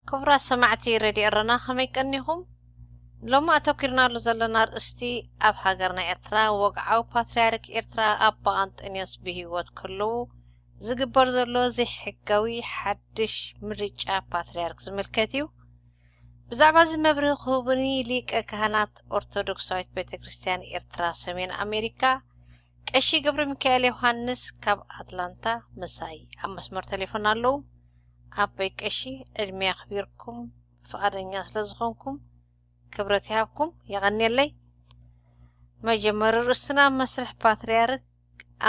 ክቡራት ሰማዕቲ ሬድዮ ኤረና፣ ከመይ ቀኒኹም? ሎሚ ኣተኲርናሉ ዘለና ኣርእስቲ፣ ኣብ ሃገርና ኤርትራ ወግዓዊ ፓትርያርክ ኤርትራ ኣባ ኣንጠንዮስ ብህይወት ከለዉ ዝግበር ዘሎ ዘይሕጋዊ ሓድሽ ምርጫ ፓትርያርክ ዝምልከት እዩ። ብዛዕባ እዚ መብርሂ ክህቡኒ፣ ሊቀ ካህናት ኦርቶዶክሳዊት ቤተ ክርስቲያን ኤርትራ ሰሜን ኣሜሪካ፣ ቀሺ ገብረ ሚካኤል ዮሃንስ ካብ ኣትላንታ ምሳይ ኣብ መስመር ቴሌፎን ኣለዉ። ኣቦይ ቀሺ፣ ዕድመ ኣኽቢርኩም ፍቓደኛ ስለ ዝኾንኩም ክብረት ይሃብኩም። የቐንየለይ። መጀመሪ ርእስና፣ መስርሕ ፓትርያርክ፣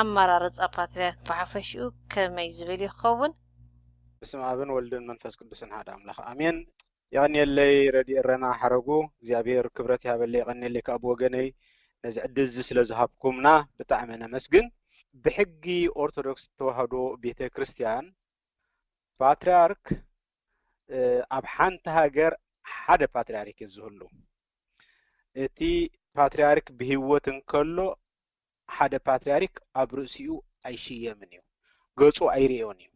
ኣመራርጻ ፓትርያርክ ብሓፈሽኡ ከመይ ዝብል ይኸውን? በስመ ኣብን ወልድን መንፈስ ቅዱስን ሓደ ኣምላኽ ኣሜን። የቐንየለይ ረድኢ ኤረና ሓረጉ፣ እግዚኣብሔር ክብረት ይሃበለይ። የቐንየለይ ካብ ወገነይ ነዚ ዕድል እዚ ስለ ዝሃብኩምና ብጣዕሚ ነመስግን። ብሕጊ ኦርቶዶክስ ተዋህዶ ቤተ ክርስቲያን ፓትርያርክ፣ እ፣ ኣብ ሓንቲ ሃገር ሓደ ፓትርያርክ እዩ ዝህሉ። እቲ ፓትርያርክ ብህይወት እንከሎ ሓደ ፓትርያርክ ኣብ ርእሲኡ ኣይሽየምን እዩ፣ ገጹ ኣይርእዮን እዩ።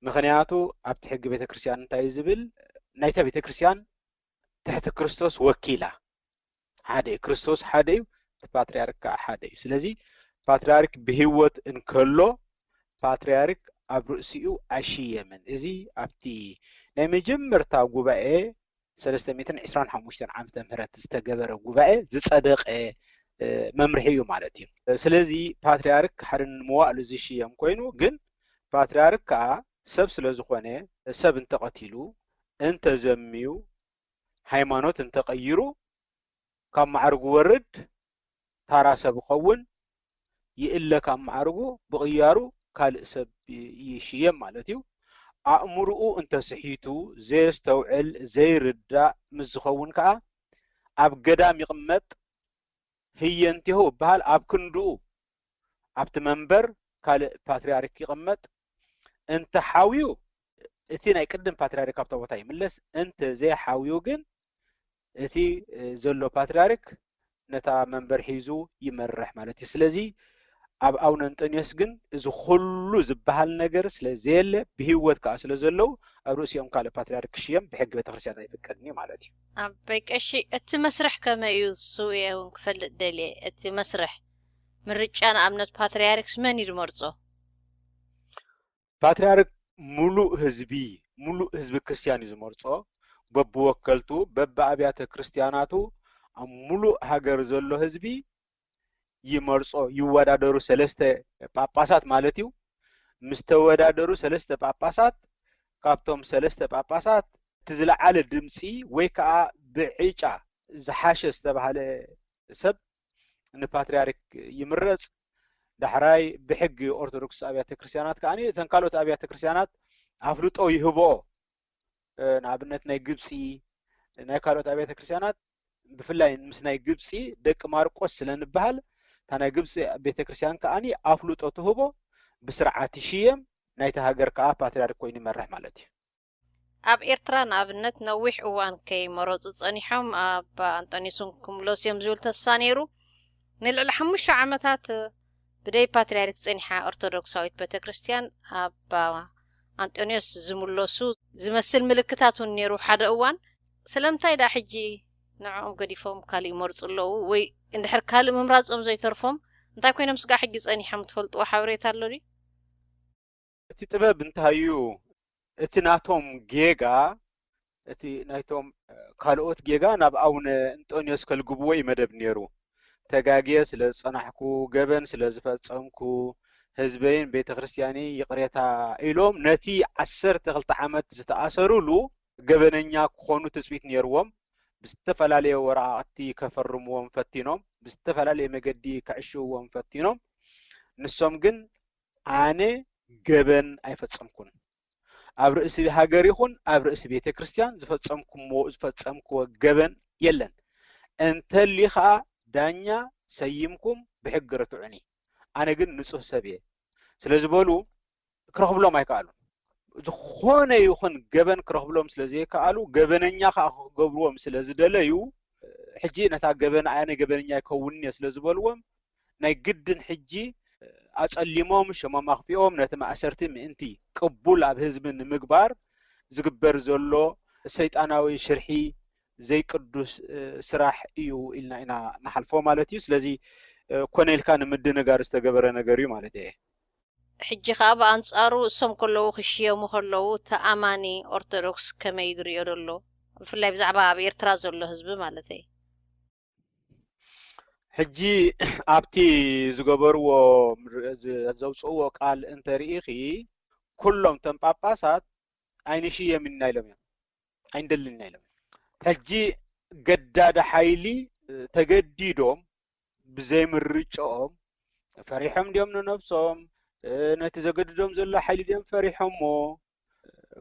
ምኽንያቱ ኣብቲ ሕጊ ቤተ ክርስቲያን እንታይ እዩ ዝብል? ናይታ ቤተ ክርስቲያን ትሕቲ ክርስቶስ ወኪላ ሓደ እዩ፣ ክርስቶስ ሓደ እዩ፣ እቲ ፓትርያርክ ከዓ ሓደ እዩ። ስለዚ ፓትርያርክ ብህይወት እንከሎ ፓትርያርክ ኣብ ርእሲኡ ኣይሽየምን። እዚ ኣብቲ ናይ መጀመርታ ጉባኤ ሰለስተ ሚእትን ዕስራን ሓሙሽተን ዓመተ ምህረት ዝተገበረ ጉባኤ ዝጸደቐ፣ እ፣ መምርሒ እዩ ማለት እዩ። ስለዚ ፓትርያርክ ሓደ ንመዋእሉ ዝሽየም ኮይኑ፣ ግን ፓትርያርክ ከኣ ሰብ ስለ ዝኾነ፣ ሰብ እንተቐቲሉ፣ እንተዘምዩ፣ ሃይማኖት እንተቐይሩ፣ ካብ መዓርጉ ወርድ፣ ታራ ሰብ ይኸውን፣ ይእለ ካብ መዓርጉ፣ ብቕያሩ ካልእ ሰብ ይ-፣ ይሽየም ማለት እዩ። ኣእምርኡ እንተስሒቱ፣ ዘየስተውዕል፣ ዘይርዳእ ምስ ዝኸውን ከኣ፣ ኣብ ገዳም ይቕመጥ፣ ህየንቴሁ እበሃል፣ ኣብ ክንድኡ ኣብቲ መንበር ካልእ ፓትርያርክ ይቕመጥ። እንተ ሓውዩ፣ እቲ ናይ ቅድም ፓትርያርክ ኣብታ ቦታ ይምለስ። እንተ ዘይሓውዩ ግን፣ እቲ፣ እ፣ ዘሎ ፓትርያርክ ነታ መንበር ሒዙ ይመርሕ ማለት እዩ። ስለዚ ኣብ ኣቡነ እንጠንዮስ ግን እዚ ኩሉ ዝበሃል ነገር ስለ ዘየለ፣ ብህይወት ከኣ ስለ ዘለዉ፣ ኣብ ርእሲኦም ካልእ ፓትርያርክ ክሽየም ብሕጊ ቤተክርስትያን ኣይፍቀድን እዩ ማለት እዩ። ኣቦይ ቀሺ፣ እቲ መስርሕ ከመይ እዩ? እሱ እየ እውን ክፈልጥ ደልየ። እቲ መስርሕ ምርጫ ንኣብነት ፓትርያርክስ መን እዩ ዝመርጾ? ፓትርያርክ ሙሉእ ህዝቢ፣ ሙሉእ ህዝቢ ክርስትያን እዩ ዝመርጾ። በብወከልቱ፣ በብኣብያተ ክርስትያናቱ፣ ኣብ ሙሉእ ሃገር ዘሎ ህዝቢ ይመርጾ። ይወዳደሩ፣ ሰለስተ ጳጳሳት ማለት እዩ። ምስ ተወዳደሩ ሰለስተ ጳጳሳት፣ ካብቶም ሰለስተ ጳጳሳት እቲ ዝለዓለ ድምጺ ወይ ከኣ ብዕጫ ዝሓሸ ዝተባህለ ሰብ ንፓትርያርክ ይምረጽ። ዳሕራይ ብሕጊ ኦርቶዶክስ ኣብያተ ክርስትያናት ከኣ እተን ካልኦት ኣብያተ ክርስትያናት ኣፍልጦ ይህብኦ። እ፣ ንኣብነት ናይ ግብጺ፣ ናይ ካልኦት ኣብያተ ክርስትያናት፣ ብፍላይ ምስ ናይ ግብጺ ደቂ ማርቆስ ስለ ንበሃል፣ እታ ናይ ግብጺ ቤተ ክርስትያን ከኣ ኣፍልጦ ትህቦ፣ ብስርዓት ይሽየም፣ ናይቲ ሃገር ከኣ ፓትርያርክ ኮይኑ ይመርሕ ማለት እዩ። ኣብ ኤርትራ ንኣብነት ነዊሕ እዋን ከይመረጹ ጸኒሖም ኣባ ኣንጠንዮስን ክምለሱ እዮም ዝብል ተስፋ ነይሩ። ንልዕሊ ሓሙሽተ ዓመታት ብደይ ፓትርያርክ ጸኒሓ ኦርቶዶክሳዊት ቤተ ክርስትያን ኣባ ኣንጠንዮስ ዝምለሱ ዝመስል ምልክታት እውን ነይሩ ሓደ እዋን። ስለምንታይ ደኣ ሕጂ ንዕኦም ገዲፎም ካልእ ይመርጹ ኣለዉ? ወይ እንድሕር ካልእ ምምራጾም ዘይተርፎም እንታይ ኮይኖም ስጋዕ ሕጂ ጸኒሖም ትፈልጥዎ ሓበሬታ ኣሎ ድዩ? እቲ ጥበብ እንታይ እዩ? እቲ ናቶም ጌጋ፣ እቲ ናይቶም ካልኦት ጌጋ ናብ ኣቡነ እንጦንዮስ ከልግብዎ እዩ መደብ ነይሩ። ተጋግየ ስለ ዝጸናሕኩ፣ ገበን ስለ ዝፈጸምኩ፣ ህዝበይን ቤተ ክርስትያነይ ይቕሬታ ኢሎም ነቲ ዓሰርተ ክልተ ዓመት ዝተኣሰሩሉ ገበነኛ ክኾኑ ትጽቢት ነይርዎም። ብዝተፈላለየ ወረቓቕቲ ከፈርምዎም ፈቲኖም፣ ብዝተፈላለየ መገዲ ከዕሽውዎም ፈቲኖም። ንሶም ግን ኣነ ገበን ኣይፈጸምኩን። ኣብ ርእሲ ሃገር ይኹን ኣብ ርእሲ ቤተ ክርስቲያን ዝፈጸምኩምዎ፣ ዝፈጸምክዎ ገበን የለን። እንተልዩ ኸኣ ዳኛ ሰይምኩም ብሕጊ ርትዑኒ። ኣነ ግን ንጹህ ሰብ እየ ስለ ዝበሉ ክረኽብሎም ኣይከኣሉን። ዝኾነ ይኹን ገበን ክረኽብሎም ስለ ዘይከኣሉ፣ ገበነኛ ኸኣ ክገብርዎም ስለ ዝደለዩ፣ ሕጂ ነታ ገበን ኣነ ገበነኛ ኣይከውንን እየ ስለ ዝበልዎም፣ ናይ ግድን ሕጂ ኣጸሊሞም፣ ሸሞም ኣኽፊኦም፣ ነቲ ማእሰርቲ ምእንቲ ቅቡል ኣብ ህዝቢ ንምግባር ዝግበር ዘሎ ሰይጣናዊ ሽርሒ ዘይቅዱስ ስራሕ እዩ ኢልና ኢና ንሓልፎ ማለት እዩ። ስለዚ ኮነ ኢልካ ንምድንጋር ዝተገበረ ነገር እዩ ማለት እየ። ሕጂ ከዓ ብኣንጻሩ እሶም ከለዉ ክሽየሙ ከለዉ ተኣማኒ ኦርቶዶክስ ከመይ ዝሪኦ ዘሎ፣ ብፍላይ ብዛዕባ ኣብ ኤርትራ ዘሎ ህዝቢ ማለተይ። ሕጂ ኣብቲ ዝገበርዎ ዘውፅእዎ ቃል እንተርኢኺ ኩሎም ተም ጳጳሳት ኣይንሽየም ኢና ኢሎም እዮም። ኣይንደልን ኢና ኢሎም። ሕጂ ገዳዲ ሓይሊ ተገዲዶም ብዘይምርጫኦም ፈሪሖም ድዮም ንነብሶም፣ ነቲ ዘገድዶም ዘሎ ሓይሊ ድዮም ፈሪሖሞ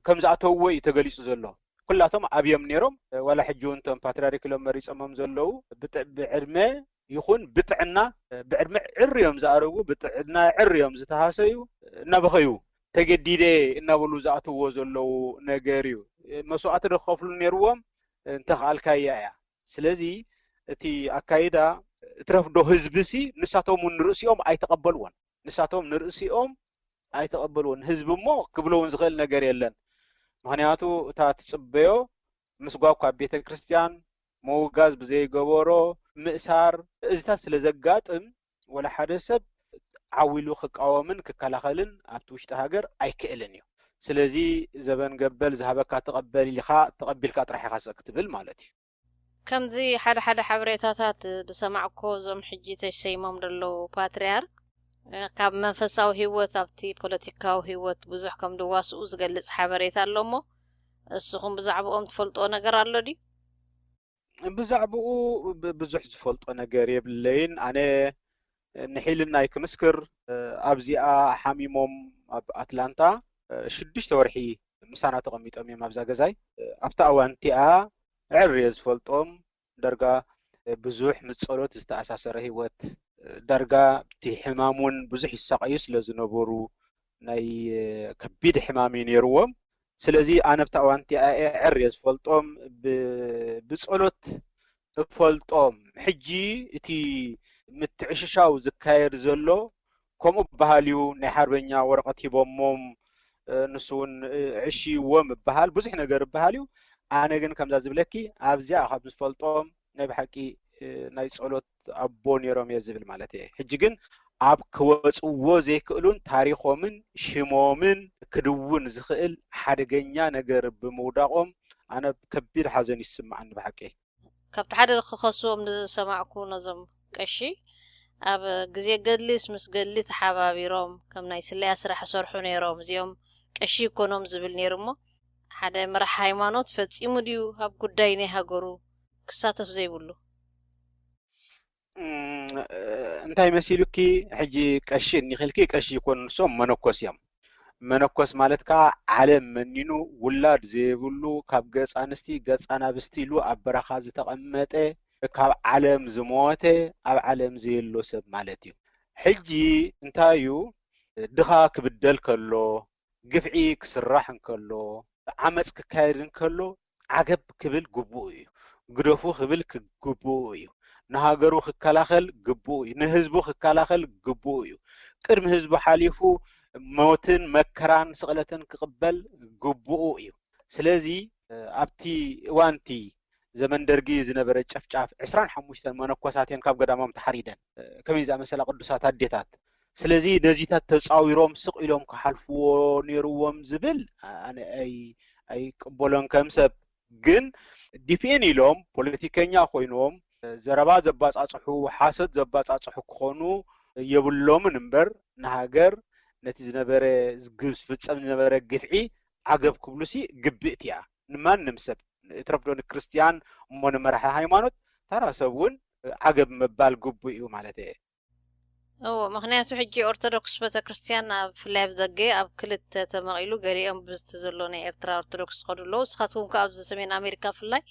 ከም ዝኣተውዎ እዩ ተገሊፁ ዘሎ። ኩላቶም ኣብዮም ነይሮም። ዋላ ሕጂ እውን እቶም ፓትርያርክ ኢሎም መሪፆሞም ዘለዉ ብዕድመ ይኹን ብጥዕና፣ ብዕድመ ዕር እዮም ዝኣረጉ፣ ብጥዕና ዕር እዮም ዝተሃሰዩ፣ እናበኸዩ ተገዲደ እናበሉ ዝኣትውዎ ዘለዉ ነገር እዩ። መስዋእቲ ዶ ክኸፍሉ ነይርዎም? እንተኽኣልካያ እያ። ስለዚ እቲ ኣካይዳ እትረፍዶ ህዝቢ ሲ ንሳቶም እውን ንርእሲኦም ኣይተቐበልዎን። ንሳቶም ንርእሲኦም ኣይተቐበልዎን። ህዝቢ እሞ ክብሎ እውን ዝኽእል ነገር የለን። ምኽንያቱ እታ ትጽበዮ ምስጓብ ካብ ቤተ ክርስቲያን፣ ምውጋዝ ብዘይገበሮ፣ ምእሳር፣ እዚታት ስለ ዘጋጥም ወላ ሓደ ሰብ ዓው ኢሉ ክቃወምን ክከላኸልን ኣብቲ ውሽጢ ሃገር ኣይክእልን እዩ። ስለዚ ዘበን ገበል ዝሃበካ ተቐበል ኢኻ፣ ተቐቢልካ ጥራሕ ኢኻ ስቕ ክትብል ማለት እዩ። ከምዚ ሓደ ሓደ ሓበሬታታት ዝሰማዕኮ እዞም ሕጂ ተሰይሞም ዘለዉ ፓትርያርክ ካብ መንፈሳዊ ህይወት ኣብቲ ፖለቲካዊ ህይወት ብዙሕ ከም ዝዋስኡ ዝገልጽ ሓበሬታ ኣሎ እሞ እስኹም ብዛዕባኦም ትፈልጥዎ ነገር ኣሎ ድዩ? ብዛዕባኡ ብዙሕ ዝፈልጦ ነገር የብለይን። ኣነ ንሒልናይ ክምስክር ኣብዚኣ ሓሚሞም ኣብ ኣትላንታ ሽዱሽተ ወርሒ ምሳና ተቐሚጦም እዮም ኣብዛ ገዛይ። ኣብታ እዋን እቲኣ ዕር እየ ዝፈልጦም። ዳርጋ ብዙሕ ምስ ጸሎት ዝተኣሳሰረ ህይወት፣ ዳርጋ እቲ ሕማም እውን ብዙሕ ይሳቐዩ ስለ ዝነበሩ ናይ ከቢድ ሕማም እዩ ነይርዎም። ስለዚ ኣነ ኣብታ እዋን እቲኣ እየ ዕር እየ ዝፈልጦም፣ ብጸሎት እፈልጦም። ሕጂ እቲ ምትዕሽሻው ዝካየድ ዘሎ ከምኡ በሃል እዩ። ናይ ሓርበኛ ወረቐት ሂቦሞም ንሱ እውን ዕሽይዎም እበሃል፣ ብዙሕ ነገር እበሃል እዩ። ኣነ ግን ከምዛ ዝብለኪ ኣብዚኣ ካብ ዝፈልጦም ናይ ብሓቂ ናይ ጸሎት ኣቦ ነይሮም እየ ዝብል ማለት እየ። ሕጂ ግን ኣብ ክወፅዎ ዘይክእሉን ታሪኾምን ሽሞምን ክድውን ዝኽእል ሓደገኛ ነገር ብምውዳቖም ኣነ ከቢድ ሓዘን ይስምዓኒ ብሓቂ። ካብቲ ሓደ ክኸስዎም ዝሰማዕኩ ነዞም ቀሺ ኣብ ግዜ ገድሊስ ምስ ገድሊ ተሓባቢሮም ከም ናይ ስለያ ስራሕ ይሰርሑ ነይሮም፣ እዚኦም ቀሺ ይኮኖም ዝብል ነይሩ እሞ ሓደ መራሕ ሃይማኖት ፈጺሙ ድዩ ኣብ ጉዳይ ናይ ሃገሩ ክሳተፍ ዘይብሉ? እንታይ መሲሉኪ? ሕጂ ቀሺ እኒኺልኪ፣ ቀሺ ይኮኑ፣ ንሶም መነኮስ እዮም። መነኮስ ማለት ከዓ ዓለም መኒኑ ውላድ ዘይብሉ፣ ካብ ገፅ ኣንስቲ ገፅ ኣናብስቲ ኢሉ ኣብ በረኻ ዝተቐመጠ፣ ካብ ዓለም ዝሞተ፣ ኣብ ዓለም ዘየሎ ሰብ ማለት እዩ። ሕጂ እንታይ እዩ? ድኻ ክብደል ከሎ፣ ግፍዒ ክስራሕ እንከሎ፣ ዓመፅ ክካየድ እንከሎ ዓገብ ክብል ግቡኡ እዩ። ግደፉ ክብል ግቡኡ እዩ። ንሃገሩ ክከላኸል ግቡኡ እዩ። ንህዝቡ ክከላኸል ግቡኡ እዩ። ቅድሚ ህዝቡ ሓሊፉ ሞትን መከራን ስቕለትን ክቕበል ግቡኡ እዩ። ስለዚ ኣብቲ እዋንቲ ዘመን ደርጊ ዝነበረ ጨፍጫፍ ዕስራን ሓሙሽተን መነኮሳት እየን ካብ ገዳሞም ተሓሪደን። ከመይ ዝኣመሰላ ቅዱሳት ኣዴታት። ስለዚ ነዚታት ተፃዊሮም ስቕ ኢሎም ክሓልፍዎ ነይርዎም ዝብል ኣነ ኣይቅበሎን ከም ሰብ። ግን ዲፒኤን ኢሎም ፖለቲከኛ ኮይኖም ዘረባ ዘባፃፅሑ፣ ሓሶት ዘባፃፅሑ ክኾኑ የብሎምን እምበር ንሃገር ነቲ ዝነበረ ዝፍፀም ዝነበረ ግፍዒ ዓገብ ክብሉሲ ግብእቲ እያ ንማንም ሰብ። እትረፍዶ ንክርስትያን እሞ ንመራሒ ሃይማኖት ተራ ሰብ እውን ዓገብ ምባል ግቡእ እዩ ማለት እየ። እዎ፣ ምኽንያቱ ሕጂ ኦርቶዶክስ ቤተክርስትያን ኣብ ፍላይ ኣብ ደገ ኣብ ክልተ ተመቒሉ፣ ገሊኦም ብዝቲ ዘሎ ናይ ኤርትራ ኦርቶዶክስ ዝኸዱ ኣለዉ። ንስኻትኩም ከ ኣብዚ ሰሜን ኣሜሪካ ብፍላይ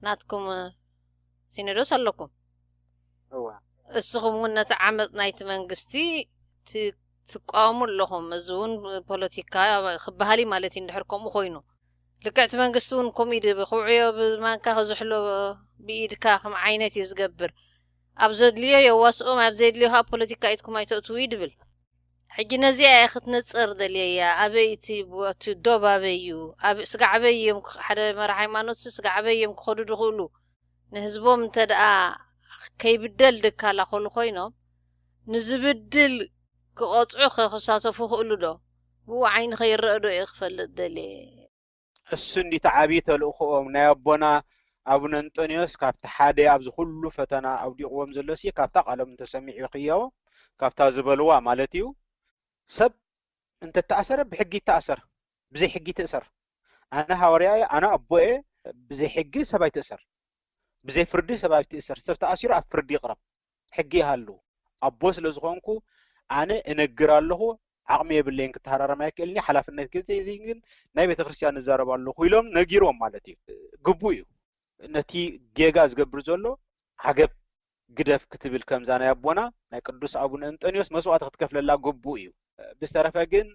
ናትኩም ሲኖዶስ ኣለኩም። እወ። እስኹም እውን ነቲ ዓመፅ ናይቲ መንግስቲ ት- ትቃወሙ ኣለኹም። እዚ እውን ፖለቲካ ክበሃል እዩ ማለት እዩ እንድሕር ከምኡ ኮይኑ። ልክዕ እቲ መንግስቲ እውን ከምኡ እዩ ድብል፣ ክውዕዮ ብማንካ ክዝሕሎ ብኢድካ ከም ዓይነት እዩ ዝገብር። ኣብ ዘድልዮ የዋስኦም፣ ኣብ ዘድልዮ ከዓ ፖለቲካ ኢድኩም ኣይተእትዉ እዩ ድብል። ሕጂ ነዚኣ እየ ክትነጽር ደልየያ። ኣበይ እቲ ቦ-፣ እቲ ዶብ ኣበይ እዩ? ኣብ-፣ ስጋዕ ኣበይ እዮም ክኽ-፣ ሓደ መራሒ ሃይማኖት ሲ ስጋዕ ኣበይ እዮም ክኸዱ ድኽእሉ? ንህዝቦም እንተ ደኣ ከይብደል ድካላ ኮሉ ኮይኖም፣ ንዝብድል ክቐጽዑ ከ ክሳተፉ ክእሉ ዶ? ብኡ ዓይኒ ከይረአ ዶ እየ ክፈልጥ ደልየ። እሱ እንዲቲ ዓብዪ ተልእኽኦም ናይ ኣቦና ኣቡነ እንጠንዮስ ካብቲ ሓደ ኣብዚ ኩሉ ፈተና ኣውዲቕዎም ዘሎ ሲ ካብታ ቃሎም እንተሰሚዑ ይኽየቦ፣ ካብታ ዝበልዋ ማለት እዩ። ሰብ እንተተኣሰረ ብሕጊ ይተኣሰር፣ ብዘይ ሕጊ ትእሰር። ኣነ ሃዋርያ እየ፣ ኣነ ኣቦ እየ፣ ብዘይ ሕጊ ሰብ ኣይትእሰር፣ ብዘይ ፍርዲ ሰብ ኣይትእሰር። ሰብ ተኣሲሩ ኣብ ፍርዲ ይቕረብ፣ ሕጊ ይሃሉ። ኣቦ ስለ ዝኾንኩ ኣነ እነግር ኣለኹ፣ ዓቕሚ የብለይን፣ ክተሃራረም ኣይክእልን እየ፣ ሓላፍነት ግዜ ግን ናይ ቤተ ክርስቲያን እዛረብ ኣለኹ ኢሎም ነጊሮም ማለት እዩ። ግቡእ እዩ። ነቲ ጌጋ ዝገብር ዘሎ ዓገብ ግደፍ ክትብል ከምዛ ናይ ኣቦና ናይ ቅዱስ ኣቡነ እንጠንዮስ መስዋእቲ ክትከፍለላ ግቡእ እዩ። ብዝተረፈ ግን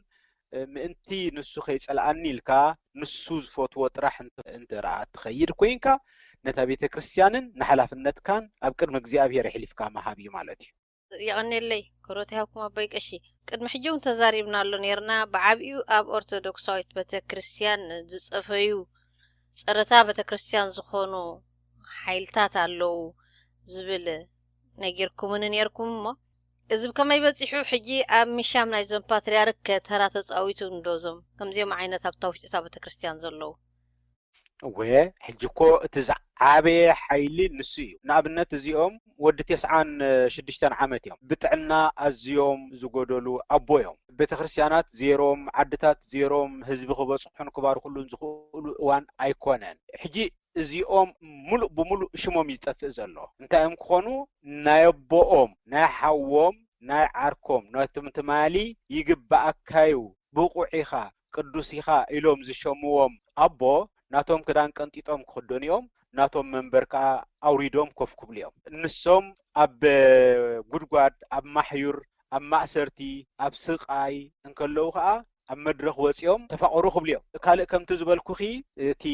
ምእንቲ ንሱ ከይጸልኣኒ ኢልካ ንሱ ዝፈትዎ ጥራሕ እንተ-፣ እንተ ረኣ ትኸይድ ኮይንካ ነታ ቤተ ክርስቲያንን ንሓላፍነትካን ኣብ ቅድሚ እግዚኣብሔር የሕሊፍካ ምሃብ እዩ ማለት እዩ። የቐኔለይ ክብረት ይሃብኩም ኣቦይ ቀሺ። ቅድሚ ሕጂ እውን ተዛሪብና ኣሎ ነርና። ብዓብዩ ኣብ ኦርቶዶክሳዊት ቤተ ክርስቲያን ዝጸፈዩ ጸረታ ቤተ ክርስቲያን ዝኾኑ ሓይልታት ኣለዉ ዝብል ነጊርኩምኒ ነርኩም እሞ፣ እዚ ብከመይ በጺሑ? ሕጂ ኣብ ምሻም ናይዞም ፓትርያርክ ከ ተራ ተጻዊቱ እንዶ፣ እዞም ከምዚኦም ዓይነት ኣብታ ውሽጢ እታ ቤተ ክርስቲያን ዘለዉ? እወ፣ ሕጂ እኮ እቲ ዝዓበየ ሓይሊ ንሱ እዩ። ንኣብነት እዚኦም ወዲ ተስዓን ሽዱሽተን ዓመት እዮም። ብጥዕና ኣዝዮም ዝጎደሉ ኣቦ እዮም። ቤተ ክርስቲያናት ዜሮም፣ ዓድታት ዜሮም፣ ህዝቢ ክበጽሑን ክባርኹሉን ዝኽእሉ እዋን ኣይኮነን። ሕጂ እዚኦም ሙሉእ ብሙሉእ ሽሞም እዩ ዝጠፍእ ዘሎ። እንታይ እዮም ክኾኑ? ናይ ኣቦኦም፣ ናይ ሓዎም፣ ናይ ዓርኮም፣ ነቶም ትማሊ ይግባኣካ እዩ፣ ብቑዕ ኢኻ፣ ቅዱስ ኢኻ ኢሎም ዝሸምዎም ኣቦ ናቶም ክዳን ቀንጢጦም ክኽደኑ እዮም፣ ናቶም መንበር ከኣ ኣውሪዶም ኮፍ ክብሉ እዮም። ንሶም ኣብ ጉድጓድ፣ ኣብ ማሕዩር፣ ኣብ ማእሰርቲ፣ ኣብ ስቓይ እንከለዉ ከኣ ኣብ መድረኽ ወጺኦም ተፋቐሩ ክብሉ እዮም። ካልእ ከምቲ ዝበልኩኺ፣ እቲ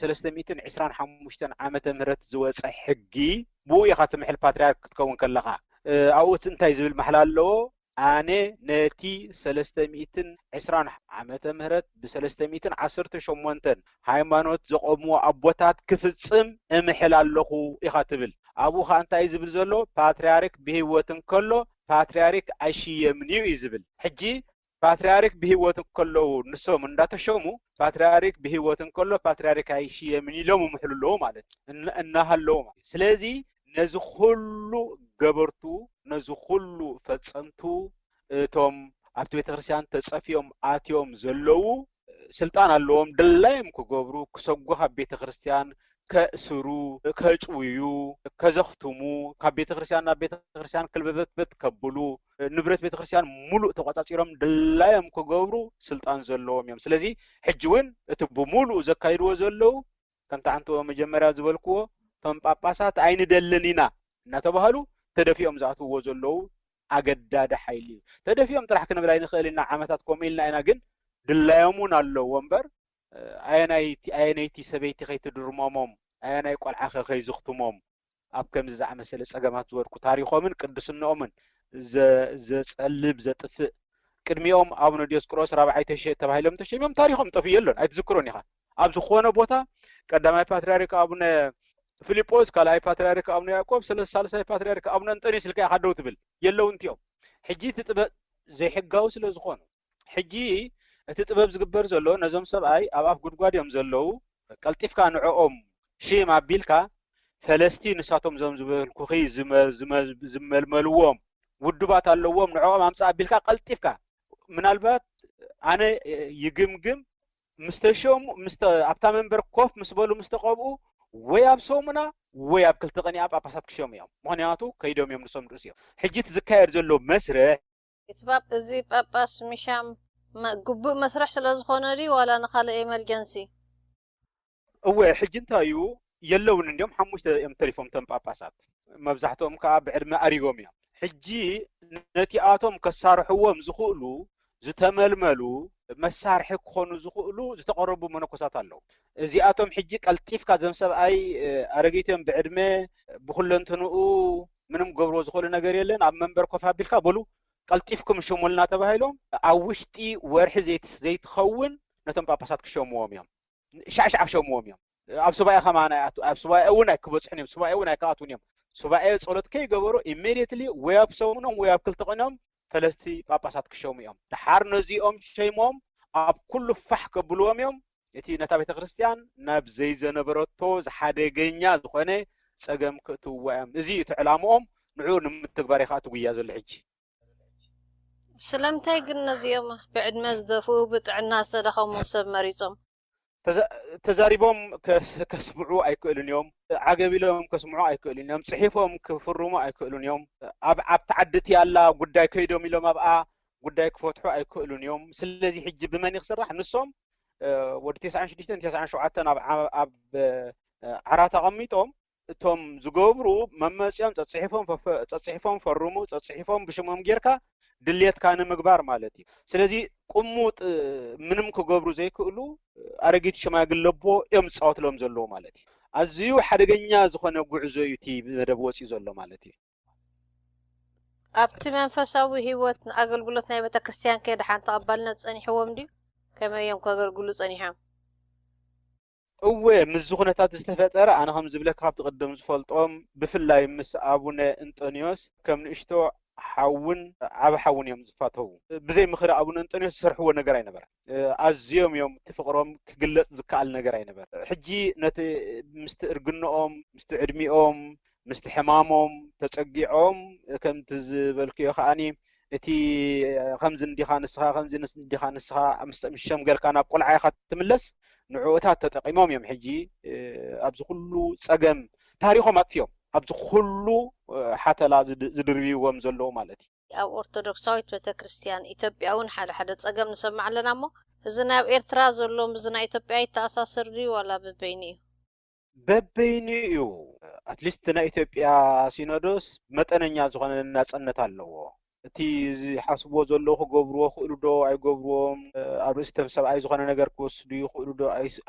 ሰለስተ ሚእትን ዕስራን ሓሙሽተን ዓመተ ምህረት ዝወጸ ሕጊ ብኡ ኢኻ ትምሕል ፓትርያርክ ክትከውን ከለኻ። እ፣ ኣብኡ እቲ እንታይ ዝብል ማሕላ ኣለዎ? ኣነ ነቲ ሰለስተ ሚእትን ዕስራን ዓመተ ምህረት ብሰለስተ ሚእትን ዓሰርተ ሸሞንተን ሃይማኖት ዘቆምዎ ኣቦታት ክፍጽም እምሕል ኣለኹ ኢኻ ትብል። ኣብኡ ኸኣ እንታይ እዩ ዝብል ዘሎ? ፓትርያርክ ብህይወት እንከሎ ፓትርያርክ ኣይሽየምን እዩ እዩ ዝብል። ሕጂ ፓትርያርክ ብህይወት እንከለዉ ንሶም እንዳተሸሙ፣ ፓትርያርክ ብህይወት እንከሎ ፓትርያርክ ኣይሽየምን ኢሎም ይምሕሉ ኣለዉ ማለት እዩ። እና-፣ እናሃለዉ ማለት እዩ። ስለዚ ነዚ ኩሉ ገበርቱ፣ ነዚ ኩሉ ፈጸምቱ፣ እቶም ኣብቲ ቤተክርስትያን ተጸፍዮም ኣትዮም ዘለዉ ስልጣን ኣለዎም፣ ድላዮም ክገብሩ፣ ክሰጉ፣ ካብ ቤተክርስትያን ከእስሩ፣ ከጭውዩ፣ ከዘኽትሙ፣ ካብ ቤተክርስትያን ናብ ቤተክርስትያን ክልበበትበት ከብሉ፣ ንብረት ቤተክርስትያን ሙሉእ ተቆጻጺሮም ድላዮም ክገብሩ ስልጣን ዘለዎም እዮም። ስለዚ ሕጂ እውን እቲ ብሙሉእ ዘካይድዎ ዘለዉ፣ ከምቲ ዓንቶ መጀመርያ ዝበልክዎ፣ እቶም ጳጳሳት ኣይንደልን ኢና እናተባህሉ ተደፊኦም ዝኣትውዎ ዘለዉ ኣገዳዲ ሓይሊ እዩ። ተደፊኦም ጥራሕ ክንብል ኣይንኽእል ኢና፣ ዓመታት ከምኡ ኢልና ኢና፣ ግን ድላዮም እውን ኣለዎ እምበር፣ ኣየናይቲ፣ ኣየነይቲ ሰበይቲ ከይትድርመሞም፣ ኣየናይ ቆልዓ ከ ከይዝኽትሞም፣ ኣብ ከምዚ ዝኣመሰለ ጸገማት ዝወድቁ፣ ታሪኾምን ቅድስንኦምን ዘ-፣ ዘጸልም፣ ዘጥፍእ፣ ቅድሚኦም ኣቡነ ዲዮስቆሮስ ራብዓይ ተሸ-፣ ተባሂሎም ተሸሚዮም ታሪኾም ጠፊኡ የሎን፣ ኣይትዝክሮን ኢኻ። ኣብ ዝኾነ ቦታ ቀዳማይ ፓትርያርክ ኣቡነ ፊልጶስ፣ ካልኣይ ፓትርያርክ ኣቡነ ያዕቆብ፣ ሰለ-፣ ሳልሳይ ፓትርያርክ ኣቡነ እንጠንዮስ ኢልካ ኢኻ ደው ትብል። የለውን እንቲኦም። ሕጂ እቲ ጥበብ ዘይሕጋዊ ስለ ዝኾኑ፣ ሕጂ እቲ ጥበብ ዝግበር ዘሎ ነዞም ሰብኣይ ኣብ ኣፍ ጉድጓድ እዮም ዘለዉ፣ ቀልጢፍካ ንዕኦም ሽም ኣቢልካ፣ ፈለስቲ ንሳቶም እዞም ዝበልኩኺ ዝመ-፣ ዝመ-፣ ዝመልመልዎም ውድባት ኣለዎም፣ ንዕኦም ኣምጽእ ኣቢልካ ቀልጢፍካ፣ ምናልባት ኣነ ይግምግም፣ ምስ ተሸሙ፣ ምስ ተ-፣ ኣብታ መንበር ኮፍ ምስ በሉ፣ ምስ ተቐብኡ፣ ወይ ኣብ ሰሙና ወይ ኣብ ክልተ ቀን ኣብ ጳጳሳት ክሸሙ እዮም። ምኽንያቱ ከይዶም እዮም፣ ንሶም ንኡስ እዮም። ሕጂ እቲ ዝካየድ ዘሎ መስርሕ፣ እቲ ጳ-፣ እዚ ጳጳስ ምሻም መ-፣ ግቡእ መስርሕ ስለ ዝኾነ ድዩ ዋላ ንኻልእ ኤመርጀንሲ? እወ፣ ሕጂ እንታይ እዩ? የለውን፣ እንዲኦም ሓሙሽተ እዮም ተሪፎም እቶም ጳጳሳት። መብዛሕትኦም ከኣ ብዕድመ ኣሪጎም እዮም። ሕጂ ነቲኣቶም ከሳርሕዎም ዝኽእሉ፣ ዝተመልመሉ፣ መሳርሒ ክኾኑ ዝኽእሉ ዝተቐረቡ መነኮሳት ኣለዉ። እዚኣቶም ሕጂ ቀልጢፍካ፣ እዞም ሰብኣይ፣ እ፣ ኣረጊት እዮም ብዕድመ፣ ብኹለንትንኡ ምንም ክገብርዎ ዝኽእሉ ነገር የለን፣ ኣብ መንበር ኮፍ ኣቢልካ በሉ ቀልጢፍኩም ሽሙልና ተባሂሎም ኣብ ውሽጢ ወርሒ ዘይትኸውን ነቶም ጳጳሳት ክሸምዎም እዮም። ሻዕሻዕ ክሸምዎም እዮም። ኣብ ሱባኤ ከማን ኣይኣቱ ኣብ ሱባኤ እውን ኣይክበፅሑን እዮም። ሱባኤ እውን ኣይክኣትውን እዮም። ሱባኤ ጸሎት ከይገበሩ ኢሜድየትሊ ወይ ኣብ ሰሙኖም ወይ ኣብ ክልተ ቀኖም ፈለስቲ ጳጳሳት ክሸሙ እዮም። ድሓር ነዚኦም ሸይሞም ኣብ ኩሉ ፋሕ ከብልዎም እዮም። እቲ ነታ ቤተ ክርስቲያን ናብ ዘይዘነበረቶ ዝሓደገኛ ዝኾነ ጸገም ክእትውዋ እዮም። እዚ እቲ ዕላምኦም። ንዑ ንምትግባር እዩ ከዓ ትጉያ ዘሎ ሕጂ። ስለምንታይ ግን ነዚኦም ብዕድመ ዝደፍኡ ብጥዕና ዝተደኸሙ ሰብ መሪጾም? ተዛሪቦም ከስምዑ ኣይክእሉን እዮም። ዓገብ ኢሎም ከስምዑ ኣይክእሉን እዮም። ጽሒፎም ክፍርሙ ኣይክእሉን እዮም። ኣብ ኣብቲ ዓዲ እቲ ያላ ጉዳይ ከይዶም ኢሎም ኣብኣ ጉዳይ ክፈትሑ ኣይክእሉን እዮም። ስለዚ ሕጂ ብመን ክስራሕ? ንሶም ወዲ ተስዓን ሽዱሽተን ተስዓን ሸውዓተን ኣብ ዓራት ኣቐሚጦም እቶም ዝገብሩ መመፅኦም ጸፅሒፎም ፈርሙ፣ ጸፅሒፎም ብሽሞም ጌርካ ድሌትካ ንምግባር ማለት እዩ። ስለዚ ቅሙጥ ምንም ክገብሩ ዘይክእሉ ኣረጊት ሽማግለ ኣቦ እዮም ዝፃወትሎም ዘለዉ ማለት እዩ። ኣዝዩ ሓደገኛ ዝኾነ ጉዕዞ እዩ እቲ መደብ ወፂኡ ዘሎ ማለት እዩ። ኣብቲ መንፈሳዊ ህይወት ንኣገልግሎት ናይ ቤተ ክርስቲያን ከ ደሓን ተቐባልነት ጸኒሕዎም ድዩ? ከመይ እዮም ከገልግሉ ጸኒሖም? እወ፣ ምስዚ ኩነታት ዝተፈጠረ ኣነ ከም ዝብለካ ካብቲ ቅድም ዝፈልጦም ብፍላይ ምስ ኣቡነ እንጦንዮስ ከም ንእሽቶ ሓውን ዓቢ ሓውን እዮም ዝፋተዉ። ብዘይ ምኽሪ ኣቡነ እንጦንዮስ ዝሰርሕዎ ነገር ኣይነበረን። ኣዝዮም እዮም እቲ ፍቕሮም ክግለጽ ዝከኣል ነገር ኣይነበረን። ሕጂ ነቲ ምስቲ እርግንኦም ምስቲ ዕድሚኦም ምስቲ ሕማሞም ተጸጊዖም ከምቲ ዝበልክዮ ከኣኒ እቲ ከምዚ እንዲኻ ንስኻ ከምዚ እንዲኻ ንስኻ ምስ ሸምገልካ ናብ ቆልዓ ኢኻ ትምለስ። ንዕኡታት ተጠቂሞም እዮም ሕጂ ኣብዚ ኩሉ ጸገም ታሪኾም ኣጥፊኦም ኣብዚ ኩሉ ሓተላ ዝድርብይዎም ዘለዉ ማለት እዩ። ኣብ ኦርቶዶክሳዊት ቤተክርስትያን ኢትዮጵያ እውን ሓደ ሓደ ጸገም ንሰምዕ ኣለና እሞ እዚ ናብ ኤርትራ ዘሎ ምስዚ ናይ ኢትዮጵያ ይተኣሳሰር ድዩ ዋላ በበይኑ እዩ? በበይኑ እዩ። ኣትሊስት ናይ ኢትዮጵያ ሲኖዶስ መጠነኛ ዝኾነ ናጸነት ኣለዎ። እቲ ዝሓስብዎ ዘለዉ ክገብርዎ ክእሉ ዶ ኣይገብርዎም፣ ኣብ ርእሲቶም ሰብኣይ ዝኾነ ነገር ክወስዱ ይኽእሉ ዶ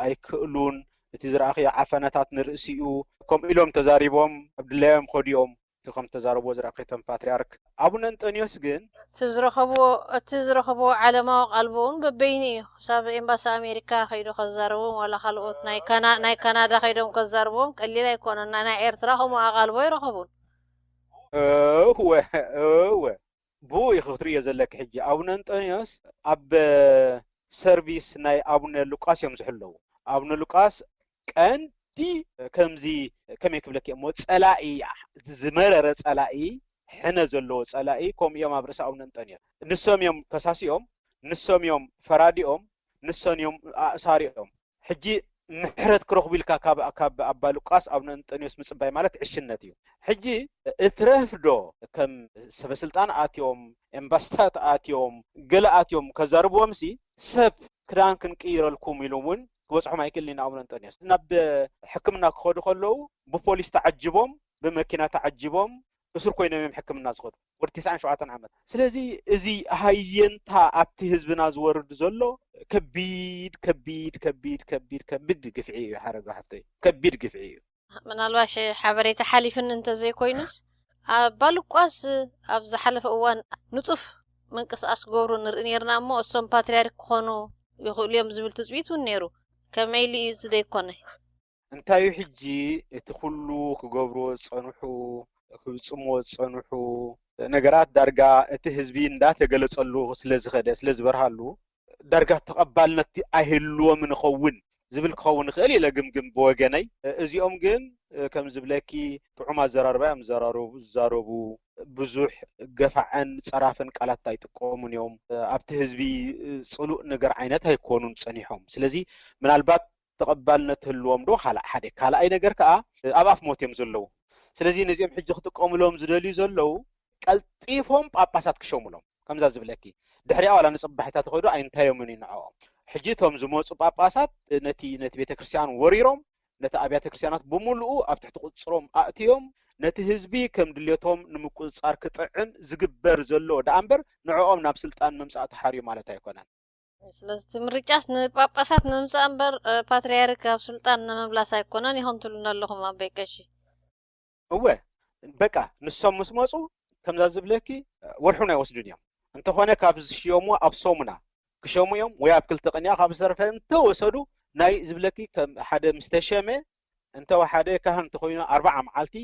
ኣይክእሉን፣ እቲ ዝረኣኽዮ ዓፈናታት ንርእሲኡ ከምኡ ኢሎም ተዛሪቦም ኣብ ድላዮም ከዲኦም። እቲ ከም ተዛረብዎ ዝረኣኽዮ እቶም ፓትርያርክ ኣቡነ እንጠንዮስ ግን እቲ ዝረኸብዎ እቲ ዝረኸብዎ ዓለማዊ ቃልቦ እውን በበይኑ እዩ። ክሳብ ኤምባሲ ኣሜሪካ ከይዱ ከዛርቦም ዋላ ካልኦት ናይ ካና ናይ ካናዳ ከይዶም ከዛርቦም ቀሊል ኣይኮነን። ናይ ኤርትራ ከምኡ ኣቓልቦ ኣይረኸቡን። እወ እወ ብኡ ኢኺ ክትርእዮ ዘለኪ። ሕጂ ኣቡነ እንጠንዮስ ኣብ ሰርቪስ ናይ ኣቡነ ሉቃስ እዮም ዝሕለዉ። ኣቡነ ሉቃስ ቀንዲ ከምዚ ከመይ ክብለኪ እሞ ጸላኢ ዝመረረ ጸላኢ ሕነ ዘለዎ ጸላኢ ከምኡ እዮም ኣብ ርእሲ ኣቡነ እንጠንዮስ። ንሶም እዮም ከሳሲኦም፣ ንሶም እዮም ፈራዲኦም፣ ንሶም እዮም ኣእሳሪኦም። ሕጂ ምሕረት ክረኽቡ ኢልካ ካብ ካብ ኣባ ሉቃስ ኣቡነ እንጠንዮስ ምጽባይ ማለት ዕሽነት እዩ። ሕጂ እትረፍ ዶ ከም ሰበስልጣን ኣትዮም ኤምባስታት ኣትዮም ገለ ኣትዮም ከዛርብዎም ሲ ሰብ ክዳን ክንቅይረልኩም ኢሉ እውን ክበፅሖም ኣይክእልን ኢና ኣቡነ እንጠንዮስ ናብ ሕክምና ክኸዱ ከለዉ ብፖሊስ ተዓጅቦም ብመኪና ተዓጅቦም እሱር ኮይኖም እዮም ሕክምና ዝኸዱ ወዲ ተስዓን ሸውዓተን ዓመት። ስለዚ እዚ ሃየንታ ኣብቲ ህዝብና ዝወርድ ዘሎ ከቢድ ከቢድ ከቢድ ከቢድ ከቢድ ግፍዒ እዩ ሓረጋ ሓፍተይ፣ ከቢድ ግፍዒ እዩ። ምናልባሽ ሓበሬታ ሓሊፍኒ እንተዘይኮይኑስ ኣባ ሉቃስ ኣብ ዝሓለፈ እዋን ንፁፍ ምንቅስቃስ ክገብሩ ንርኢ ነርና እሞ እሶም ፓትርያርክ ክኾኑ ይኽእሉ እዮም ዝብል ትፅቢት እውን ነይሩ። ከመይ ኢሉ እዩ እዚ ዘይኮነ? እንታይ እዩ ሕጂ እቲ ኩሉ ክገብርዎ ዝፀንሑ ክብፅምዎ ዝፀንሑ ነገራት ዳርጋ እቲ ህዝቢ እንዳተገለፀሉ ስለዝኸደ ስለዝበርሃሉ ዳርጋ ተቐባልነት ኣይህልዎም ንኸውን ዝብል ክኸውን ይኽእል ኢለ ግምግም ብወገነይ። እዚኦም ግን ከም ዝብለኪ ጥዑም ኣዘራርባ እዮም ዝዘራረቡ ዝዛረቡ ብዙሕ ገፋዕን ጸራፍን ቃላት ኣይጥቀሙን እዮም። ኣብቲ ህዝቢ ጽሉእ ነገር ዓይነት ኣይኮኑን ጸኒሖም። ስለዚ ምናልባት ተቐባልነት ህልዎም ዶ ካልእ ሓደ ካልኣይ ነገር ከኣ ኣብ ኣፍ ሞት እዮም ዘለዉ። ስለዚ ነዚኦም ሕጂ ክጥቀሙሎም ዝደልዩ ዘለዉ ቀልጢፎም ጳጳሳት ክሸሙሎም ከምዛ ዝብለኪ ድሕሪኣ ዋላ ንጽባሒታ ተኸዱ ኣይንታዮምን እዩ ንዕኦም። ሕጂ እቶም ዝመፁ ጳጳሳት ነቲ ነቲ ቤተክርስትያን ወሪሮም ነቲ ኣብያተ ክርስትያናት ብምሉኡ ኣብ ትሕቲ ቁፅፅሮም ኣእትዮም ነቲ ህዝቢ ከም ድሌቶም ንምቁፅፃር ክጥዕም ዝግበር ዘሎ ደኣ እምበር ንዕኦም ናብ ስልጣን ምምፃእ ተሓርዩ ማለት ኣይኮነን። ስለዚ እቲ ምርጫስ ንጳጳሳት ንምምፃእ እምበር ፓትርያርክ ኣብ ስልጣን ንምምላስ ኣይኮነን ኢኹም ትብሉና ኣለኹም ኣቦይ ቀሺ። እወ በቃ ንሶም ምስ መፁ ከምዛ ዝብለኪ ወርሑ ናይ ወስዱን እዮም። እንተኾነ ካብ ዝሽየሙ ኣብ ሰሙና ክሸሙ እዮም፣ ወይ ኣብ ክልተ ቅንያ። ካብ ዝተረፈ እንተወሰዱ ናይ ዝብለኪ ከም ሓደ ምስ ተሸመ እንተወሓደ ካህን እንተኾይኑ ኣርባዓ መዓልቲ፣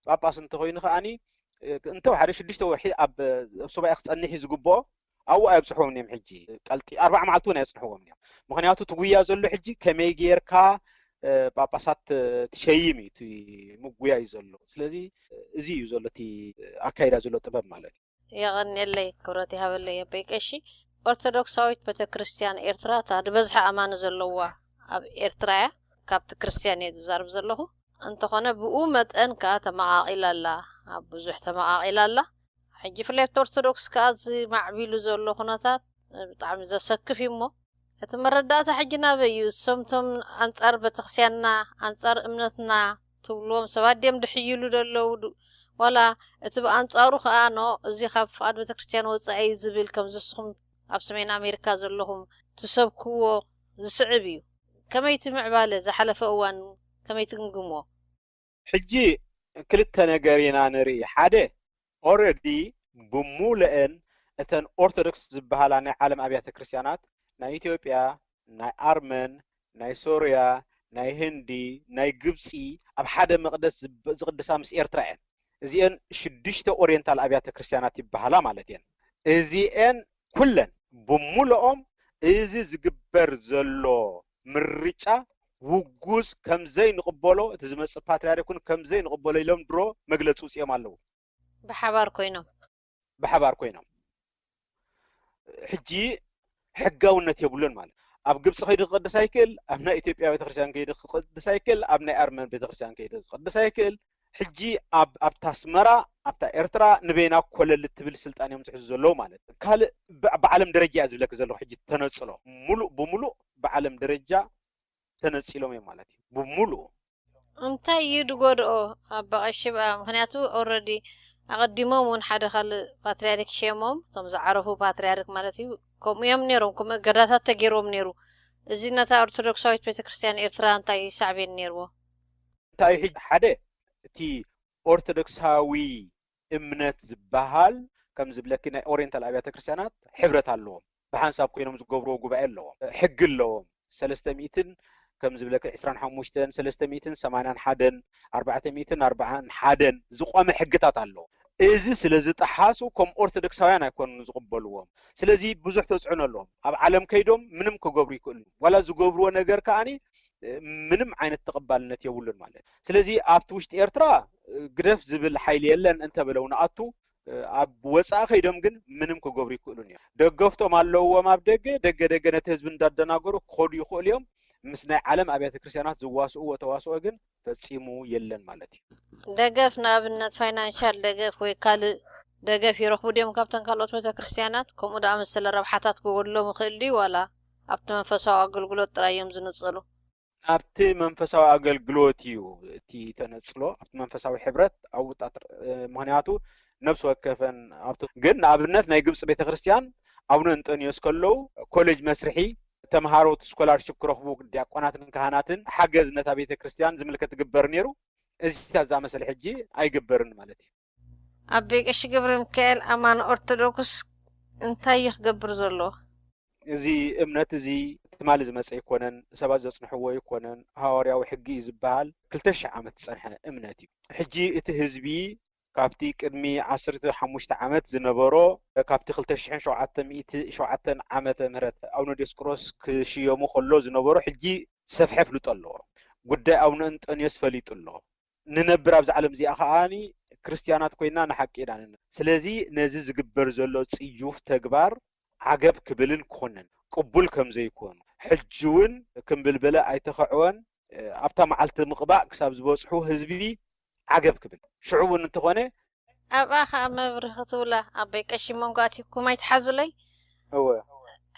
ጳጳስ እንተኾይኑ ከዓኒ እንተወሓደ ሽዱሽተ ወርሒ ኣብ ሱባኤ ክጸንሕ እዩ ዝግብኦ። ኣብኡ ኣየብጽሕዎም እዮም። ሕጂ ቀልጢ ኣርባዓ መዓልቲ እውን ኣየጽንሕዎም እዮም። ምክንያቱ እቲ ጉያ ዘሎ ሕጂ ከመይ ጌርካ ጳጳሳት ትሸይም እዩ እቲ ምጉያይ ዘሎ። ስለዚ እዚ እዩ ዘሎ እቲ ኣካይዳ ዘሎ ጥበብ ማለት እዩ። የቐንየለይ፣ ክብረት ይሃበለይ ኣቦይ ቀሺ። ኦርቶዶክሳዊት ቤተክርስትያን ኤርትራ እታ ዝበዝሐ ኣማኒ ዘለዋ ኣብ ኤርትራ እያ። ካብቲ ክርስትያን እየ ዝዛረብ ዘለኹ። እንተኾነ ብኡ መጠን ከኣ ተመቓቒላ ኣላ፣ ኣብ ብዙሕ ተመቓቒላ ኣላ። ሕጂ ፍላይ ኣብቲ ኦርቶዶክስ ከኣ እዚ ማዕቢሉ ዘሎ ኩነታት ብጣዕሚ ዘሰክፍ እዩ። እሞ እቲ መረዳእታ ሕጂ ናበይ እዩ? እሶምቶም ኣንጻር ቤተክርስትያንና፣ ኣንጻር እምነትና ትብልዎም ሰባት ድዮም ድሕይሉ ደለዉ? ዋላ እቲ ብኣንጻሩ ከኣ ኖ፣ እዚ ካብ ፍቓድ ቤተክርስትያን ወጻኢ እዩ ዝብል፣ ከምዚ ንስኹም ኣብ ሰሜን ኣሜሪካ ዘለኹም ትሰብክዎ ዝስዕብ እዩ። ከመይ እቲ ምዕባለ ዝሓለፈ እዋን ከመይ ትግምግምዎ? ሕጂ ክልተ ነገር ኢና ንርኢ። ሓደ፣ ኦረዲ ብሙሉአን እተን ኦርቶዶክስ ዝበሃላ ናይ ዓለም ኣብያተ ክርስትያናት ናይ ኢትዮጵያ፣ ናይ ኣርመን፣ ናይ ሶርያ፣ ናይ ህንዲ፣ ናይ ግብፂ ኣብ ሓደ መቕደስ ዝብ- ዝቕድሳ ምስ ኤርትራ እየን። እዚአን ሽዱሽተ ኦሪየንታል ኣብያተ ክርስትያናት ይበሃላ ማለት እየን። እዚአን ኩለን ብሙሉኦም እዚ ዝግበር ዘሎ ምርጫ ውጉዝ ከምዘይንቕበሎ፣ እቲ ዝመፅእ ፓትርያርክ እውን ከምዘይንቕበሎ ኢሎም ድሮ መግለፂ ውፅኦም ኣለዉ። ብሓባር ኮይኖም ብሓባር ኮይኖም ሕጂ ሕጋውነት የብሉን ማለት። ኣብ ግብፂ ከይዲ ክቕድስ ኣይክእል፣ ኣብ ናይ ኢትዮጵያ ቤተክርስትያን ከይዲ ክቕድስ ኣይክእል፣ ኣብ ናይ ኣርመን ቤተክርስትያን ከይዲ ክቕድስ ኣይክእል። ሕጂ ኣብ ኣብታ ኣስመራ ኣብታ ኤርትራ ንበይና ኮለል እትብል ስልጣን እዮም ዝሕዙ ዘለዉ ማለት። ካልእ ብ- ብዓለም ደረጃ እያ ዝብለኪ ዘለኹ። ሕጂ ተነፅሎ ሙሉእ ብሙሉእ ብዓለም ደረጃ ተነፂሎም እዮም ማለት እዩ። ብሙሉእ እንታይ እዩ ድጎድኦ ኣባ ቀሺ ብኣ? ምክንያቱ ኦረዲ ኣቐዲሞም እውን ሓደ ካልእ ፓትርያርክ ሸሞም፣ እቶም ዝዓረፉ ፓትርያርክ ማለት እዩ። ከምኡ እዮም ነይሮም፣ ከምኡ እገዳታት ተገይርዎም ነይሩ። እዚ ነታ ኦርቶዶክሳዊት ቤተክርስትያን ኤርትራ እንታይ ሳዕቤን ነይርዎ? እንታይ እዩ ሕጂ ሓደ እቲ ኦርቶዶክሳዊ እምነት ዝበሃል ከም ዝብለኪ ናይ ኦሪየንታል ኣብያተ ክርስትያናት ሕብረት ኣለዎም። ብሓንሳብ ኮይኖም ዝገብርዎ ጉባኤ ኣለዎም፣ ሕጊ ኣለዎም። ሰለስተ ሚእትን ከም ዝብለኪ ዕስራን ሓሙሽተን፣ ሰለስተ ሚእትን ሰማንያን ሓደን፣ ኣርባዕተ ሚእትን ኣርባዓን ሓደን ዝቆመ ሕግታት ኣለዎም። እዚ ስለ ዝጠሓሱ ከም ኦርቶዶክሳውያን ኣይኮኑን ዝቕበልዎም። ስለዚ ብዙሕ ተፅዕኖ ኣለዎም። ኣብ ዓለም ከይዶም ምንም ክገብሩ ይክእሉ፣ ዋላ ዝገብርዎ ነገር ከዓኒ ምንም ዓይነት ተቐባልነት የብሉን ማለት። ስለዚ ኣብቲ ውሽጢ ኤርትራ ግደፍ ዝብል ሓይሊ የለን እንተበለው ንኣቱ፣ ኣብ ወፃኢ ከይዶም ግን ምንም ክገብሩ ይክእሉን እዮም። ደገፍቶም ኣለውዎም ኣብ ደገ፣ ደገ ደገ ነቲ ህዝቢ እንዳደናገሩ ክኸዱ ይኽእሉ እዮም። ምስ ናይ ዓለም ኣብያተ ክርስትያናት ዝዋስእዎ ተዋስኦ ግን ፈጺሙ የለን ማለት እዩ። ደገፍ ንኣብነት ፋይናንሻል ደገፍ ወይ ካልእ ደገፍ ይረኽቡ ድዮም ካብተን ካልኦት ቤተክርስትያናት? ከምኡ ደኣ መሰለ ረብሓታት ክጎድሎም ይኽእል ድዩ ዋላ ኣብቲ መንፈሳዊ ኣገልግሎት ጥራይ እዮም ዝንጽሉ? ኣብቲ መንፈሳዊ ኣገልግሎት እዩ እቲ ተነጽሎ፣ ኣብቲ መንፈሳዊ ሕብረት ኣብ ውጣት። ምክንያቱ ነፍሲ ወከፈን ኣብቲ ግን ንኣብነት ናይ ግብፂ ቤተክርስትያን ኣቡነ እንጠንዮስ ከለዉ ኮሌጅ መስርሒ ተምሃሮ ስኮላርሽፕ ክረኽቡ ዲያቆናትን ካህናትን ሓገዝ ነታ ቤተክርስትያን ዝምልከት ትግበር ነይሩ። እዚታት ዝኣመሰለ ሕጂ ኣይግበርን ማለት እዩ። ኣቤ ቀሺ ገብረ ሚካኤል ኣማን ኦርቶዶክስ እንታይ እዩ ክገብር ዘለዎ? እዚ እምነት እዚ ትማሊ ዝመፀ ኣይኮነን፣ ሰባት ዘፅንሕዎ ኣይኮነን። ሃዋርያዊ ሕጊ እዩ ዝበሃል። ክልተ ሺሕ ዓመት ዝፀንሐ እምነት እዩ። ሕጂ እቲ ህዝቢ ካብቲ ቅድሚ ዓሰርተ ሓሙሽተ ዓመት ዝነበሮ፣ ካብቲ ክልተ ሽሕን ሸውዓተ ሚእቲ ሸውዓተን ዓመተ ምህረት ኣቡነ ዲዮስቆሮስ ክሽየሙ ከሎ ዝነበሮ ሕጂ ሰፍሐ ኣፍልጦ ኣለዎ። ጉዳይ ኣቡነ እንጠንዮስ ፈሊጡ ኣሎ። ንነብር ኣብዛ ዓለም እዚኣ ከዓኒ ክርስትያናት ኮይና ንሓቂ ኢና ንነ ስለዚ ነዚ ዝግበር ዘሎ ጽዩፍ ተግባር ዓገብ ክብልን ክኾንን ቅቡል ከም ዘይኮኑ ሕጂ እውን ክምብልበለ ኣይተኸዕወን። ኣብታ መዓልቲ ምቕባእ ክሳብ ዝበጽሑ ህዝቢ ዓገብ ክብል ሽዑ እውን እንተኾነ ኣብኣ ከዓ መብርሂ ክትብላ ኣቦይ ቀሺ መንጎ ኣቲኩም ኣይትሓዙለይ። እወ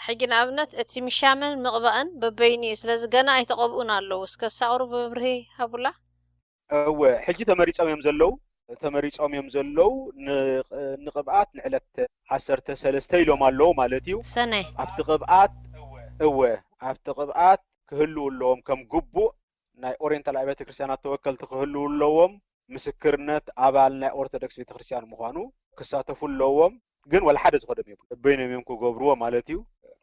ሕጂ ንኣብነት እቲ ምሻምን ምቕባእን በበይኑ እዩ። ስለዚ ገና ኣይተቐብኡን ኣለዉ። እስከ ሳቕሩ መብርሂ ሃቡላ። እወ ሕጂ ተመሪጾም እዮም ዘለዉ። ተመሪጾም እዮም ዘለዉ። ን- ንቕብኣት ንዕለት ዓሰርተ ሰለስተ ኢሎም ኣለዉ ማለት እዩ። ሰነ ኣብቲ ቅብኣት እወ ኣብቲ ቅብኣት ክህልዉ ኣለዎም። ከም ግቡእ ናይ ኦሪየንታል ኣብያተ ክርስትያናት ተወከልቲ ክህልዉ ኣለዎም። ምስክርነት ኣባል ናይ ኦርቶዶክስ ቤተክርስትያን ምዃኑ ክሳተፉ ኣለዎም። ግን ወላ ሓደ ዝኸዶም የብሉ። በይኖም እዮም ክገብርዎ ማለት እዩ።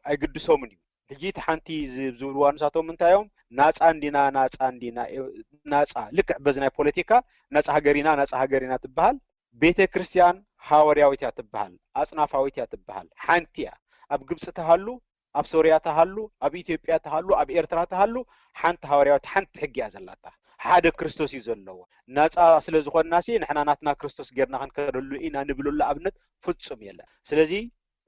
ኣይግድሶምን እዩ። ሕጂ እቲ ሓንቲ ዝ- ዝብልዋ ንሳቶም እንታይ እዮም? ናፃ እንዲና፣ ናፃ እንዲና፣ ናፃ፣ ልክዕ በዚ ናይ ፖለቲካ ናፃ ሃገር ኢና፣ ናፃ ሃገር ኢና ትበሃል። ቤተ ክርስቲያን ሃዋርያዊት እያ ትበሃል፣ ኣፅናፋዊት እያ ትበሃል። ሓንቲ እያ። ኣብ ግብፂ ተሃሉ፣ ኣብ ሶርያ ተሃሉ፣ ኣብ ኢትዮጵያ ተሃሉ፣ ኣብ ኤርትራ ተሃሉ፣ ሓንቲ ሃዋርያዊት፣ ሓንቲ ሕጊ እያ ዘላታ። ሓደ ክርስቶስ እዩ ዘለዎ። ናፃ ስለ ዝኾንና ሲ ንሕና ናትና ክርስቶስ ጌርና ክንከደሉ ኢና ንብለሉ ኣብነት ፍጹም የለን። ስለዚ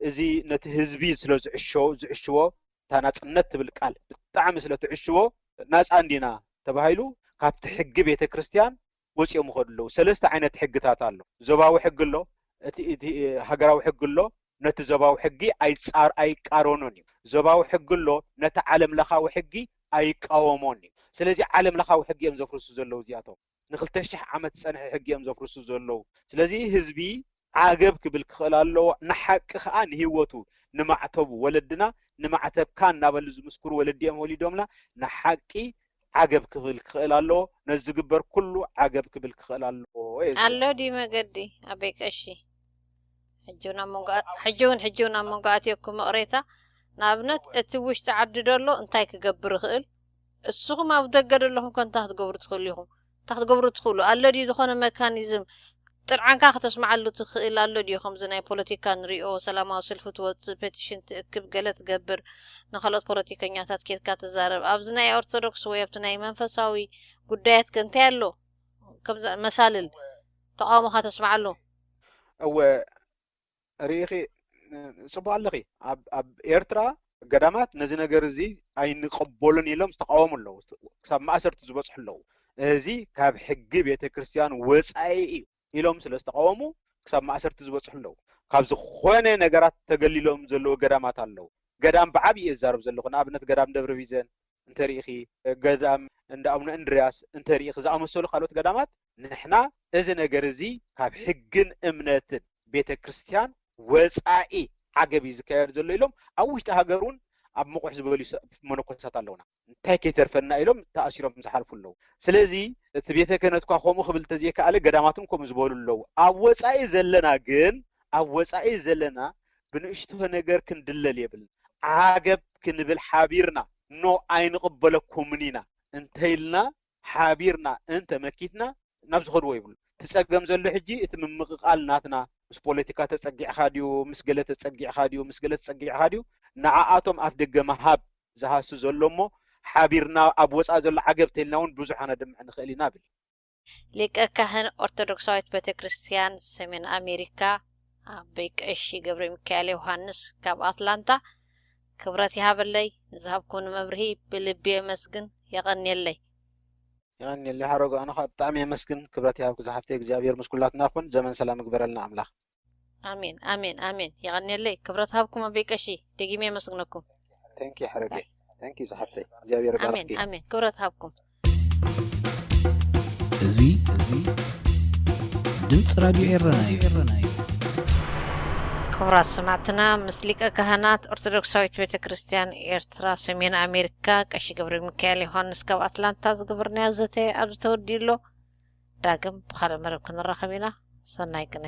እዚ ነቲ ህዝቢ ስለ ዝዕሾ ዝዕሽዎ፣ እታ ናጽነት ትብል ቃል ብጣዕሚ ስለ ትዕሽዎ፣ ናጻ እንዲና ተባሂሉ ካብቲ ሕጊ ቤተ ክርስቲያን ወጺኦም ይኸዱ ኣለዉ። ሰለስተ ዓይነት ሕግታት ኣሎ። ዞባዊ ሕጊ ኣሎ፣ እቲ እቲ ሃገራዊ ሕጊ ኣሎ፣ ነቲ ዞባዊ ሕጊ ኣይጻር ኣይቃረኖን እዩ። ዞባዊ ሕጊ ኣሎ፣ ነቲ ዓለም ለኻዊ ሕጊ ኣይቃወሞን እዩ። ስለዚ ዓለም ለኻዊ ሕጊ እዮም ዘፍርሱ ዘለዉ እዚኣቶም። ንክልተ ሽሕ ዓመት ዝጸንሐ ሕጊ እዮም ዘፍርሱ ዘለዉ። ስለዚ ህዝቢ ዓገብ ክብል ክኽእል ኣለዎ። ንሓቂ ከኣ ንህይወቱ፣ ንማዕተቡ፣ ወለድና ንማዕተብካ እናበሉ ዝምስክሩ ወለዲ እዮም ወሊዶምና። ንሓቂ ዓገብ ክብል ክኽእል ኣለዎ። ነዚ ዝግበር ኩሉ ዓገብ ክብል ክኽእል ኣለዎ። እየ ዝብል። ኣሎ ድዩ መገዲ ኣበይ ቀሺ? ሕጂ እውን ኣብ መንጎ ሕጂ እውን ሕጂ እውን ኣብ መንጎ ኣትየኩም ይቕሬታ። ንኣብነት እቲ ውሽጢ ዓዲ ደሎ እንታይ ክገብር ይኽእል? እስኹም ኣብ ደገ ደለኹም ከ እንታይ ክትገብሩ ትኽእሉ ኢኹም? እንታይ ክትገብሩ ትኽእሉ? ኣሎ ድዩ ዝኾነ መካኒዝም? ጥርዓንካ ከተስምዓሉ ትኽእል ኣሎ ድዩ? ከምዚ ናይ ፖለቲካ ንሪኦ፣ ሰላማዊ ሰልፊ ትወፅእ፣ ፔቲሽን ትእክብ፣ ገለ ትገብር፣ ንኻልኦት ፖለቲከኛታት ኬድካ ትዛረብ። ኣብዚ ናይ ኦርቶዶክስ ወይ ኣብቲ ናይ መንፈሳዊ ጉዳያት ከ እንታይ ኣሎ? ከምዚ መሳልል ተቃውሞኻ ተስምዓሉ። እወ፣ ርኢኺ፣ ጽቡቕ ኣለኺ። ኣብ ኣብ ኤርትራ ገዳማት ነዚ ነገር እዚ ኣይንቕበሉን ኢሎም ዝተቃወሙ ኣለዉ። ክሳብ ማእሰርቲ ዝበጽሑ ኣለዉ። እዚ ካብ ሕጊ ቤተ ክርስቲያን ወጻኢ እዩ ኢሎም ስለ ዝተቃወሙ ክሳብ ማእሰርቲ ዝበጽሑ ኣለዉ። ካብ ዝኾነ ነገራት ተገሊሎም ዘለዉ ገዳማት ኣለዉ። ገዳም ብዓብዪ እየ ዝዛረብ ዘለኹ። ንኣብነት ገዳም ደብረ ቢዘን እንተሪኢኺ፣ ገዳም እንዳ ኣቡነ እንድርያስ እንተሪኢኺ፣ ዝኣመሰሉ ካልኦት ገዳማት፣ ንሕና እዚ ነገር እዚ ካብ ሕግን እምነትን ቤተ ክርስቲያን ወጻኢ ዓገብ እዩ ዝካየድ ዘሎ ኢሎም ኣብ ውሽጢ ሃገር እውን ኣብ ምቑሕ ዝበሉ ሰ- መነኮሳት ኣለውና። እንታይ ከይተርፈና ኢሎም ተኣሲሮም ዝሓልፉ ኣለዉ። ስለዚ እቲ ቤተ ክህነት እኳ ከምኡ ክብል እንተዘይከኣለ ገዳማት እውን ከምኡ ዝበሉ ኣለዉ። ኣብ ወጻኢ ዘለና ግን ኣብ ወጻኢ ዘለና ብንእሽቶ ነገር ክንድለል የብልና። ዓገብ ክንብል ሓቢርና ኖ ኣይንቕበለኩምን ኢና እንተኢልና ሓቢርና እንተመኪትና ናብ ዝኸድዎ ይብሉ። እቲ ጸገም ዘሎ ሕጂ እቲ ምምቕቓል ናትና ምስ ፖለቲካ ተጸጊዕኻ ድዩ ምስ ገለ ተጸጊዕኻ ድዩ ምስ ገለ ተጸጊዕኻ ድዩ ንዓኣቶም ኣፍ ደገ ምሃብ ዝሃሱ ዘሎ እሞ ሓቢርና ኣብ ወጻኢ ዘሎ ዓገብ ተኢልና እውን ብዙሕ ኣነድምዕ ንኽእል ኢና ብል። ሊቀ ካህን ኦርቶዶክሳዊት ቤተ ክርስቲያን ሰሜን ኣሜሪካ ኣቦይ ቀሺ ገብረ ሚካኤል ዮሃንስ ካብ ኣትላንታ፣ ክብረት ይሃበለይ። ንዝሃብኩምኒ መብርሂ ብልቢ የመስግን። የቐንየለይ። የቐንየለይ ሓረጉ፣ ኣነ ኸዓ ብጣዕሚ የመስግን። ክብረት ይሃብኪ ዝሓፍተይ፣ እግዚኣብሔር ምስ ኩላትና ይኹን። ዘመን ሰላም ይግበረልና ኣምላኽ። ኣሜን ኣሜን ኣሜን። የቐንየለይ። ክብረት ሃብኩም ኣቦይ ቀሺ፣ ደጊመ የመስግነኩም። Thank you ሓረገ። Thank you ዝሓፍተይ፣ እግዚኣብሔር ኣሜን ይባርኽኪ። ኣሜን። ክብረት ሃብኩም። እዚ እዚ ድምፂ ራድዮ ኤረና እዩ። ክቡራት ሰማዕትና፣ ምስ ሊቀ ካህናት ኦርቶዶክሳዊት ቤተ ክርስቲያን ኤርትራ ሰሜን ኣሜሪካ ቀሺ ገብረ ሚካኤል ዮሃንስ ካብ ኣትላንታ ዝገበርናዮ ዘተ ኣብዚ ተወዲኡ ኣሎ። ዳግም ብኻልእ መደብ ክንራኸብ ኢና። ሰናይ ቅነ።